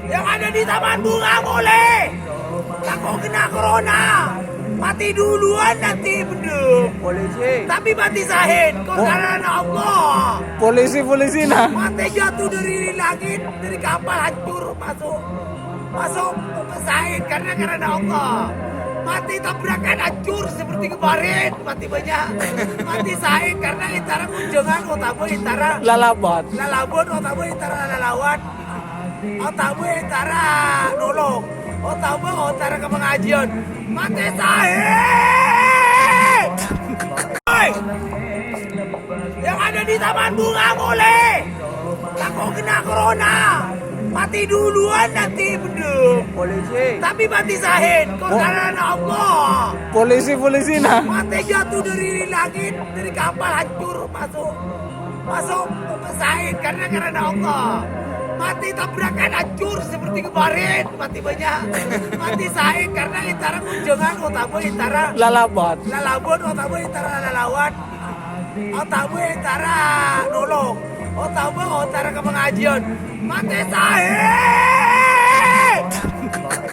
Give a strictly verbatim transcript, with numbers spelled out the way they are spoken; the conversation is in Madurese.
Yang ada di Taman Bunga boleh. Tako' kena corona. Mati duluan nanti, bendung. Polisi. Tapi mati sahid, kok karena Allah. Polisi, polisi, nah. Mati jatuh dari langit, dari kapal hancur, masuk. Masuk, sahid karena, karena Allah. Mati tabrakan, hancur seperti kemarin. Mati banyak. Mati sahid karena entara kunjungan, otabâ entara lalabot. Lalabot, otabâ entara lalawat. Otabâ entara nolong. Otabâ entara ke pengajian. Mati sahid. Oi. Yang ada di Taman Bunga boleh. Tako' kena corona. Mati duluan nanti, bendung. Polisi. Tapi mati sahid, kok karena Allah. Polisi, polisi, nah. Mati jatuh dari langit, dari kapal hancur, masuk. Masuk, sahid karena, karena Allah. Mati tabrakan, hancur seperti kemarin. Mati banyak. Mati sahid karena entara kunjungan, otabâ entara lalabot. Lalabot, otabâ entara lalawat. Otabâ entara nolong. Otabâ entara ke pengajian. Mati sahid.